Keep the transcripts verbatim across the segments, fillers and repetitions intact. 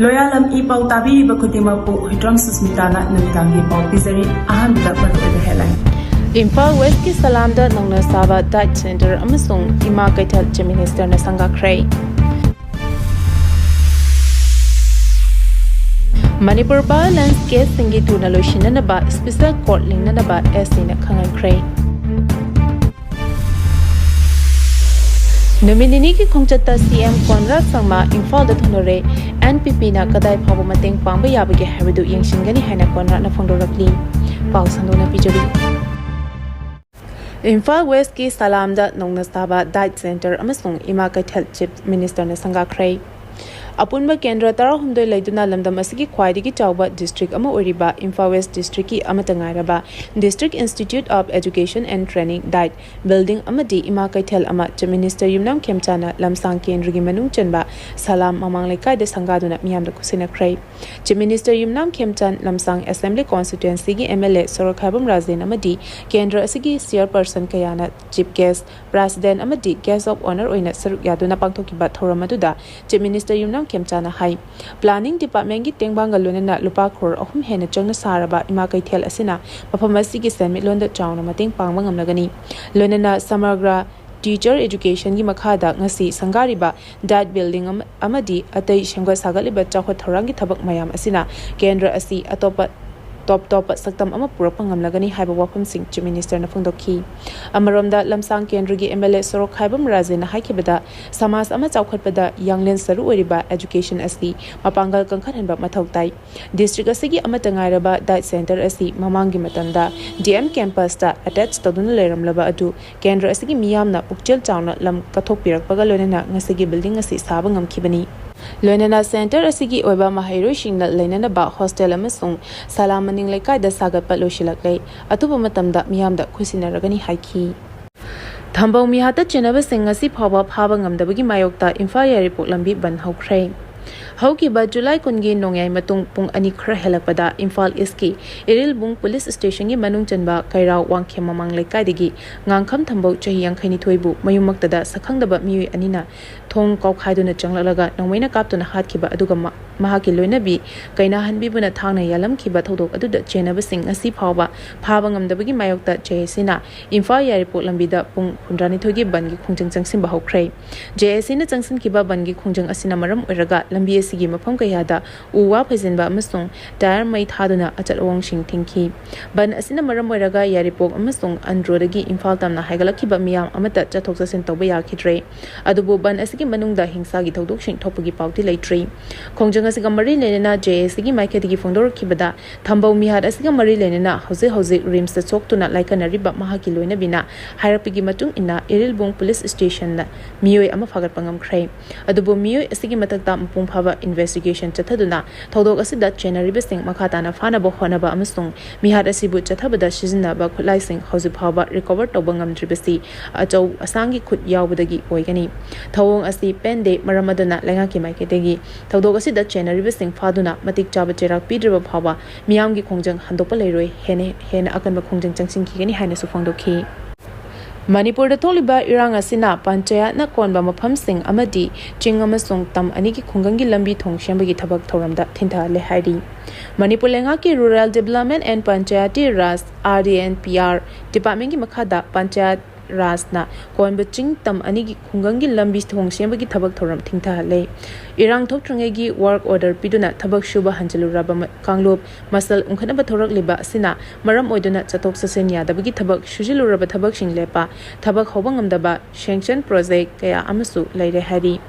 ꯂꯣꯌꯥꯂꯝ E ꯄꯥꯎ ꯇꯥꯕꯤꯔꯤꯕ ꯈꯨꯗꯤꯡꯃꯛꯄꯨ ꯍꯨꯏꯗ꯭ꯔꯣꯝ ꯁꯨꯁꯃꯤꯇꯥꯅ ꯅꯨꯃꯤꯗꯥꯡꯒꯤ ꯄꯥꯎ ꯄꯤꯖꯔꯤ꯫ ꯑꯍꯥꯟꯕꯗ ꯃꯔꯨꯑꯣꯏꯕ headline꯫ ꯏꯝꯐꯥꯜ ꯋꯦꯁꯀꯤ ꯁꯂꯥꯝꯗ ꯅꯧꯅ ꯁꯥꯕ diet center ꯑꯃꯁꯨꯡ ꯏꯃꯥ ꯀꯩꯊꯦꯜ Chief Ministerꯅ ꯁꯪꯒꯥꯈ꯭ꯔꯦ꯫ ꯃꯅꯤꯄꯨꯔ violence caseꯁꯤꯡꯒꯤ ꯊꯨꯅ ꯂꯣꯏꯁꯤꯟꯅꯅꯕ special court ꯂꯤꯡꯅꯅꯕ SCꯅ ꯈꯪꯍꯟꯈ꯭ꯔꯦ꯫ ꯅꯨꯃꯤꯠ ꯅꯤꯅꯤꯒꯤ ꯈꯣꯡꯆꯠꯇ CM ꯀꯣꯟꯔꯥꯗ ꯁꯪꯃꯥ ꯏꯝꯐꯥꯜꯗ ꯊꯨꯡꯂꯔꯦ꯫ NPPꯅ ꯀꯗꯥꯏ ꯐꯥꯎꯕ ꯃꯇꯦꯡ ꯄꯥꯡꯕ ꯌꯥꯕꯒꯦ ꯍꯥꯏꯕꯗꯨ ꯌꯦꯡꯁꯤꯟꯒꯅꯤ ꯍꯥꯏꯅ ꯀꯣꯟꯔꯥꯗꯅ ꯐꯣꯡꯗꯣꯔꯛꯂꯤ꯫ ꯄꯥꯎ ꯁꯟꯗꯣꯛꯅ ꯄꯤꯖꯔꯤ꯫ ꯏꯝꯐꯥꯜ ꯋꯦꯁꯀꯤ ꯁꯂꯥꯝꯗ ꯅꯧꯅ ꯁꯥꯕ diet center ꯑꯃꯁꯨꯡ ꯏꯃꯥ ꯀꯩꯊꯦꯜ Chief Ministerꯅ ꯁꯪꯒꯥꯈ꯭ꯔꯦ꯫ ꯑꯄꯨꯟꯕ ꯀꯦꯟꯗ꯭ꯔ ꯇꯔꯥꯍꯨꯝꯗꯣꯏ ꯂꯩꯗꯨꯅ ꯂꯝꯗꯝ ꯑꯁꯤꯒꯤ ꯈ꯭ꯋꯥꯏꯗꯒꯤ ꯆꯥꯎꯕ district ꯑꯃ ꯑꯣꯏꯔꯤꯕ ꯏꯝꯐꯥꯜ ꯋꯦꯁ districtꯀꯤ ꯑꯃꯠꯇ ꯉꯥꯏꯔꯕ District Institute of Education and Training diet building ꯑꯃꯗꯤ ꯏꯃꯥ ꯀꯩꯊꯦꯜ ꯑꯃ Chief Minister ꯌꯨꯝꯅꯥꯝ ꯈꯦꯝꯆꯥꯟꯅ ꯂꯝꯁꯥꯡ ꯀꯦꯟꯗ꯭ꯔꯒꯤ ꯃꯅꯨꯡ ꯆꯟꯕ ꯁꯂꯥꯝ ꯃꯃꯥꯡ ꯂꯩꯀꯥꯏꯗ ꯁꯪꯒꯥꯗꯨꯅ ꯃꯤꯌꯥꯝꯗ ꯈꯨꯠꯁꯤꯟꯅꯈ꯭ꯔꯦ꯫ Chief Minister ꯌꯨꯝꯅꯥꯝ ꯈꯦꯝꯆꯥꯟ ꯂꯝꯁꯥꯡ Assembly Constituencyꯒꯤ MLA ꯁꯣꯔꯣꯛꯈꯥꯏꯕꯝ ꯔꯥꯖꯦꯟ ꯑꯃꯗꯤ ꯀꯦꯟꯗ꯭ꯔ ꯑꯁꯤꯒꯤ chairperson ꯀꯌꯥꯅ Chief Guest, President ꯑꯃꯗꯤ Guest of Honour ꯑꯣꯏꯅ ꯁꯔꯨꯛ ꯌꯥꯗꯨꯅ ꯄꯥꯡꯊꯣꯛꯈꯤꯕ ꯊꯧꯔꯝ ꯑꯗꯨꯗ Chief Minister ꯌꯨꯝꯅꯥꯝ ꯈꯦꯝꯆꯥꯟꯅ ꯍꯥꯏ, Planning Departmentꯀꯤ ꯇꯦꯡꯕꯥꯡꯒ ꯂꯣꯏꯅꯅ ꯂꯨꯄꯥ ꯀ꯭ꯔꯣꯔ ꯑꯍꯨꯝ ꯍꯦꯟꯅ ꯆꯪꯅ ꯁꯥꯔꯕ ꯏꯃꯥ ꯀꯩꯊꯦꯜ ꯑꯁꯤꯅ ꯃꯐꯝ ꯑꯁꯤꯒꯤ ꯁꯦꯟꯃꯤꯠꯂꯣꯟꯗ ꯆꯥꯎꯅ ꯃꯇꯦꯡ ꯄꯥꯡꯕ ꯉꯝꯂꯒꯅꯤ꯫ ꯂꯣꯏꯅꯅ Samagra Teacher Educationꯒꯤ ꯃꯈꯥꯗ ꯉꯁꯤ ꯁꯪꯒꯥꯔꯤꯕ diet building ꯑꯃ-, ꯑꯃꯗꯤ ꯑꯇꯩ ꯁꯦꯝꯒꯠ ꯁꯥꯒꯠꯂꯤꯕ ꯆꯥꯎꯈꯠ ꯊꯧꯔꯥꯡꯒꯤ ꯊꯕꯛ ꯃꯌꯥꯝ ꯑꯁꯤꯅ ꯀꯦꯟꯗ꯭ꯔ ꯑꯁꯤ ꯑꯇꯣꯞꯄ, ꯇꯣꯞ ꯇꯣꯞꯄ ꯁꯛꯇꯝ ꯑꯃ ꯄꯨꯔꯛꯄ ꯉꯝꯂꯒꯅꯤ ꯍꯥꯏꯕ ꯋꯥꯐꯝꯁꯤꯡ Chief Ministerꯅ ꯐꯣꯡꯗꯣꯛꯈꯤ꯫ ꯑꯃꯔꯣꯝꯗ ꯂꯝꯁꯥꯡ ꯀꯦꯟꯗ꯭ꯔꯒꯤ MLA ꯁꯣꯔꯣꯛꯈꯥꯏꯕꯝ ꯔꯥꯖꯦꯟꯅ ꯍꯥꯏꯈꯤꯕꯗ, ꯁꯃꯥꯖ ꯑꯃ ꯆꯥꯎꯈꯠꯄꯗ ꯌꯥꯡꯂꯦꯟ ꯁꯔꯨ ꯑꯣꯏꯔꯤꯕ education ꯑꯁꯤ ꯃꯄꯥꯡꯒꯜ ꯀꯟꯈꯠꯍꯟꯕ ꯃꯊꯧ ꯇꯥꯏ꯫ District ꯑꯁꯤꯒꯤ ꯑꯃꯠꯇ ꯉꯥꯏꯔꯕ diet center ꯑꯁꯤ ꯃꯃꯥꯡꯒꯤ ꯃꯇꯝꯗ DM campusꯇ attach ꯇꯧꯗꯨꯅ ꯂꯩꯔꯝꯂꯕ ꯑꯗꯨ ꯀꯦꯟꯗ꯭ꯔ ꯑꯁꯤꯒꯤ ꯃꯤꯌꯥꯝꯅ ꯄꯨꯛꯆꯦꯜ ꯆꯥꯎꯅ ꯂꯝ ꯀꯠꯊꯣꯛꯄꯤꯔꯛꯄꯒ ꯂꯣꯏꯅꯅ ꯉꯁꯤꯒꯤ building ꯑꯁꯤ ꯁꯥꯕ ꯉꯝꯈꯤꯕꯅꯤ꯫ ꯂꯣꯏꯅꯅ center ꯑꯁꯤꯒꯤ ꯑꯣꯏꯕ ꯃꯍꯩꯔꯣꯏꯁꯤꯡꯅ ꯂꯩꯅꯅꯕ hostel ꯑꯃꯁꯨꯡ ꯁꯂꯥꯝ ꯃꯅꯤꯡ ꯂꯩꯀꯥꯏꯗ ꯁꯥꯒꯠꯄ ꯂꯣꯏꯁꯤꯜꯂꯛꯂꯦ꯫ ꯑꯊꯨꯕ ꯃꯇꯝꯗ ꯃꯤꯌꯥꯝꯗ ꯈꯨꯠꯁꯤꯟꯅꯔꯒꯅꯤ ꯍꯥꯏꯈꯤ꯫ ꯊꯝꯕꯧ ꯃꯤꯍꯥꯠꯇ ꯆꯦꯟꯅꯕꯁꯤꯡ ꯉꯁꯤ ꯐꯥꯎꯕ ꯐꯥꯕ ꯉꯝꯗꯕꯒꯤ ꯃꯥꯌꯣꯛꯇ ꯏꯝꯐꯥꯜ ꯌꯥꯏꯔꯤꯄꯣꯛ ꯂꯝꯕꯤ ꯕꯟ ꯍꯧꯈ꯭ꯔꯦ꯫ ꯍꯧꯈꯤꯕ ꯖꯨꯂꯥꯏ ꯀꯨꯟꯒꯤ ꯅꯣꯡꯌꯥꯏ ꯃꯇꯨꯡ ꯄꯨꯡ ꯑꯅꯤ ꯈꯔ ꯍꯦꯜꯂꯛꯄꯗ ꯏꯝꯐꯥꯜ ꯏꯁꯀꯤ ꯏꯔꯤꯜꯕꯨꯡ police stationꯒꯤ ꯃꯅꯨꯡ ꯆꯟꯕ ꯀꯩꯔꯥꯎ ꯋꯥꯡꯈꯦꯝ ꯃꯃꯥꯡ ꯂꯩꯀꯥꯏꯗꯒꯤ ꯉꯥꯡꯈꯝ ꯊꯝꯕꯧ ꯆꯍꯤ ꯌꯥꯡꯈꯩꯅꯤꯊꯣꯏꯕꯨ ꯃꯌꯨꯝꯃꯛꯇꯗ ꯁꯛꯈꯪꯗꯕ ꯃꯤꯑꯣꯏ ꯑꯅꯤꯅ ꯊꯣꯡ ꯀꯥꯎꯈꯥꯏꯗꯨꯅ ꯆꯪꯂꯛꯂꯒ ꯅꯣꯡꯃꯩꯅ ꯀꯥꯞꯇꯨꯅ ꯍꯥꯠꯈꯤꯕ ꯑꯗꯨꯒ ꯃ-, ꯃꯍꯥꯛꯀꯤ ꯂꯣꯏꯅꯕꯤ ꯀꯩꯅꯥꯍꯟꯕꯤꯕꯨꯅ ꯊꯥꯡꯅ ꯌꯥꯜꯂꯝꯈꯤꯕ ꯊꯧꯗꯣꯛ ꯑꯗꯨꯗ ꯆꯦꯟꯅꯕꯁꯤꯡ ꯉꯁꯤ ꯐꯥꯎꯕ ꯐꯥꯕ ꯉꯝꯗꯕꯒꯤ ꯃꯥꯌꯣꯛꯇ ꯖꯦ ꯑꯦ ꯁꯤꯅ ꯏꯝꯐꯥꯜ ꯌꯥꯏꯔꯤꯄꯣꯛ ꯂꯝꯕꯤꯗ ꯄꯨꯡ ꯍꯨꯝꯗ꯭ꯔꯥꯅꯤꯊꯣꯏꯒꯤ ꯕꯟꯒꯤ ꯈꯣꯡꯖꯪ ꯆꯪꯁꯤꯟꯕ ꯍꯧꯈ꯭ꯔꯦ꯫ ꯖꯦ ꯑꯦ ꯁꯤꯅ ꯆꯪꯁꯤꯟꯈꯤꯕ ꯕꯟꯒꯤ ꯈꯣꯡꯖꯪ ꯑꯁꯤꯅ ꯃꯔꯝ ꯑꯣꯏꯔꯒ ꯂꯝꯕꯤ ꯑꯁꯤꯒꯤ ꯃꯐꯝ ꯀꯌꯥꯗ ꯎ ꯋꯥ ꯐꯩꯖꯤꯟꯕ ꯑꯃꯁꯨꯡ ꯇꯥꯌꯔ ꯃꯩ ꯊꯥꯗꯨꯅ ꯑꯆꯠ ꯑꯋꯣꯡꯁꯤꯡ ꯊꯤꯡꯈꯤ꯫ ꯕꯟ ꯑꯁꯤꯅ ꯃꯔꯝ ꯑꯣꯏꯔꯒ ꯌꯥꯏꯔꯤꯄꯣꯛ ꯑꯃꯁꯨꯡ ꯑꯟꯗ꯭ꯔꯣꯗꯒꯤ ꯏꯝꯐꯥꯜ ꯇꯝꯅ ꯍꯥꯏꯒꯠꯂꯛꯈꯤꯕ ꯃꯤꯌꯥꯝ ꯑꯃꯠꯇ ꯆꯠꯊꯣꯛ ꯆꯠꯁꯤꯟ ꯇꯧꯕ ꯌꯥꯈꯤꯗ꯭ꯔꯦ꯫ ꯑꯗꯨꯕꯨ ꯕꯟ ꯑꯁꯤꯒꯤ ꯃꯅꯨꯡꯗ ꯍꯤꯡꯁꯥꯒꯤ ꯊꯧꯗꯣꯛꯁꯤꯡ ꯊꯣꯛꯄꯒꯤ ꯄꯥꯎꯗꯤ ꯂꯩꯇ꯭ꯔꯤ꯫ ꯈꯣꯡꯖꯪ ꯑꯁꯤꯒ ꯃꯔꯤ ꯂꯩꯅꯅ ꯖꯦ ꯑꯦ ꯁꯤꯒꯤ ꯃꯥꯏꯀꯩꯗꯒꯤ ꯐꯣꯡꯗꯣꯔꯛꯈꯤꯕꯗ, ꯊꯝꯕꯧ ꯃꯤꯍꯥꯠ ꯑꯁꯤꯒ ꯃꯔꯤ ꯂꯩꯅꯅ ꯍꯧꯖꯤꯛ ꯍꯧꯖꯤꯛ ꯔꯤꯝꯁꯇ ꯁꯣꯛꯇꯨꯅ ꯂꯥꯏꯀꯠꯅꯔꯤꯕ ꯃꯍꯥꯛꯀꯤ ꯂꯣꯏꯅꯕꯤꯅ ꯍꯥꯏꯔꯛꯄꯒꯤ ꯃꯇꯨꯡ ꯏꯟꯅ, ꯏꯔꯤꯜꯕꯨꯡ ꯄꯨꯂꯤꯁ ꯁ꯭ꯇꯦꯁꯟꯗ ꯃꯤꯑꯣꯏ ꯑꯃ ꯐꯥꯒꯠꯄ ꯉꯝꯈ꯭ꯔꯦ꯫ ꯑꯗꯨꯕꯨ ꯃꯤꯑꯣꯏ ꯑꯁꯤꯒꯤ ꯃꯊꯛꯇ ꯃꯄꯨꯡ ꯐꯥꯕ ꯏꯟꯚꯦꯁꯇꯤꯒꯦꯁꯟ ꯆꯠꯊꯗꯨꯅ ꯊꯧꯗꯣꯛ ꯑꯁꯤꯗ ꯆꯦꯟꯅꯔꯤꯕꯁꯤꯡ ꯃꯈꯥ ꯇꯥꯅ ꯐꯥꯅꯕ ꯍꯣꯠꯅꯕ ꯑꯃꯁꯨꯡ ꯃꯤꯍꯥꯠ ꯑꯁꯤꯕꯨ ꯆꯠꯊꯕꯗ ꯁꯤꯖꯤꯟꯅꯕ ꯈꯨꯠꯂꯥꯏꯁꯤꯡ ꯍꯧꯖꯤꯛ ꯐꯥꯎꯕ ꯔꯤꯀꯣꯚꯔ ꯇꯧꯕ ꯉꯝꯗ꯭ꯔꯤꯕꯁꯤ ꯑꯆꯧ ꯑꯁꯥꯡꯒꯤ ꯈꯨꯠ ꯌꯥꯎꯕꯗꯒꯤ ꯑꯣꯏꯒꯅꯤ꯫ ꯊꯧꯑꯣꯡ ꯑꯁꯤ ꯄꯦꯟꯗꯦ, ꯃꯔꯝ ꯑꯗꯨꯅ ꯂꯩꯉꯥꯛꯀꯤ ꯃꯥꯏꯀꯩꯗꯒꯤ ꯊꯧꯗꯣꯛ ꯑꯁꯤꯗ ꯆꯦꯟꯅꯔꯤꯕꯁꯤꯡ ꯐꯥꯗꯨꯅ ꯃꯇꯤꯛ ꯆꯥꯕ ꯆꯩꯔꯥꯛ ꯄꯤꯗ꯭ꯔꯤꯕ ꯐꯥꯎꯕ ꯃꯤꯌꯥꯝꯒꯤ ꯈꯣꯡꯖꯪ ꯍꯟꯗꯣꯛꯄ ꯂꯩꯔꯣꯏ, ꯍꯦꯟꯅ ꯍꯦꯟꯅ ꯑꯀꯟꯕ ꯈꯣꯡꯖꯪ ꯆꯪꯁꯤꯟꯈꯤꯒꯅꯤ ꯍꯥꯏꯅꯁꯨ ꯐꯣꯡꯗꯣꯛꯈꯤ꯫ ꯃꯅꯤꯄꯨꯔꯗ ꯊꯣꯛꯂꯤꯕ ꯏꯔꯥꯡ ꯑꯁꯤꯅ ꯄꯟꯆꯥꯌꯠꯅ ꯀꯣꯟꯕ ꯃꯐꯝꯁꯤꯡ ꯑꯃꯗꯤ ꯆꯤꯡ ꯑꯃꯁꯨꯡ ꯇꯝ ꯑꯅꯤꯒꯤ ꯈꯨꯡꯒꯪꯒꯤ ꯂꯝꯕꯤ ꯊꯣꯡ ꯁꯦꯝꯕꯒꯤ ꯊꯕꯛ ꯊꯧꯔꯝꯗ ꯊꯤꯟꯊꯍꯜꯂꯦ ꯍꯥꯏꯔꯤ꯫ ꯃꯅꯤꯄꯨꯔ ꯂꯩꯉꯥꯛꯀꯤ Rural Development and Panchayati Raj, R D N P R, departmentꯀꯤ ꯃꯈꯥꯗ ꯄꯟꯆꯥꯌꯠ ꯔꯥꯖꯅ ꯀꯣꯟꯕ ꯆꯤꯡ ꯇꯝ ꯑꯅꯤꯒꯤ ꯈꯨꯡꯒꯪꯒꯤ ꯂꯝꯕꯤ ꯊꯣꯡ ꯁꯦꯝꯕꯒꯤ ꯊꯕꯛ ꯊꯧꯔꯝ ꯊꯤꯡꯊꯍꯜꯂꯦ꯫ ꯏꯔꯥꯡ ꯊꯣꯛꯇ꯭ꯔꯤꯉꯩꯒꯤ work order ꯄꯤꯗꯨꯅ ꯊꯕꯛ ꯁꯨꯕ ꯍꯟꯖꯤꯜꯂꯨꯔꯕ ꯃ-, ꯀꯥꯡꯂꯨꯞ ꯃꯁꯜ ꯎꯪꯈꯠꯅꯕ ꯊꯣꯔꯛꯂꯤꯕ ꯑꯁꯤꯅ ꯃꯔꯝ ꯑꯣꯏꯗꯨꯅ ꯆꯠꯊꯣꯛ ꯆꯠꯁꯤꯟ ꯌꯥꯗꯕꯒꯤ ꯊꯕꯛ ꯁꯨꯖꯤꯜꯂꯨꯔꯕ ꯊꯕꯛꯁꯤꯡ ꯂꯦꯞꯄ, ꯊꯕꯛ ꯍꯧꯕ ꯉꯝꯗꯕ, sanction project ꯀꯌꯥ ꯑꯃꯁꯨ ꯂꯩꯔꯦ ꯍꯥꯏꯔꯤ꯫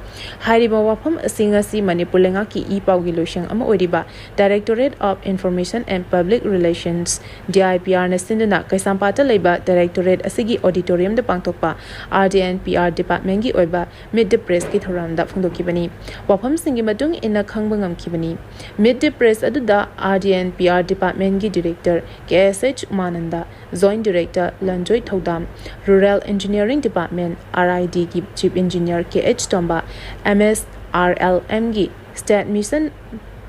ꯍꯥꯏꯔꯤꯕ ꯋꯥꯐꯝ ꯑꯁꯤ ꯉꯁꯤ ꯃꯅꯤꯄꯨꯔ ꯂꯩꯉꯥꯛꯀꯤ ꯏ ꯄꯥꯎꯒꯤ ꯂꯣꯏꯁꯪ ꯑꯃ ꯑꯣꯏꯔꯤꯕ Directorate of Information and Public Relations, D I P R ꯅ ꯁꯤꯟꯗꯨꯅ ꯀꯩꯁꯥꯝꯄꯥꯠꯇ ꯂꯩꯕ directorate ꯑꯁꯤꯒꯤ auditoriumꯗ ꯄꯥꯡꯊꯣꯛꯄ R D N P R departmentꯀꯤ ꯑꯣꯏꯕ Meet the Pressꯀꯤ ꯊꯧꯔꯝꯗ ꯐꯣꯡꯗꯣꯛꯈꯤꯕꯅꯤ꯫ ꯋꯥꯐꯝꯁꯤꯡꯒꯤ ꯃꯇꯨꯡ ꯏꯟꯅ ꯈꯪꯕ ꯉꯝꯈꯤꯕꯅꯤ꯫ Meet the Press ꯑꯗꯨꯗ R D N P R departmentꯀꯤ director K S H ꯎꯃꯥꯅꯟꯗ, Joint Director ꯂꯟꯖꯣꯏ ꯊꯧꯗꯥꯝ, Rural Engineering Department, R I Dꯒꯤ Chief Engineer K H Tomba, M S R L Mꯒꯤ State Mission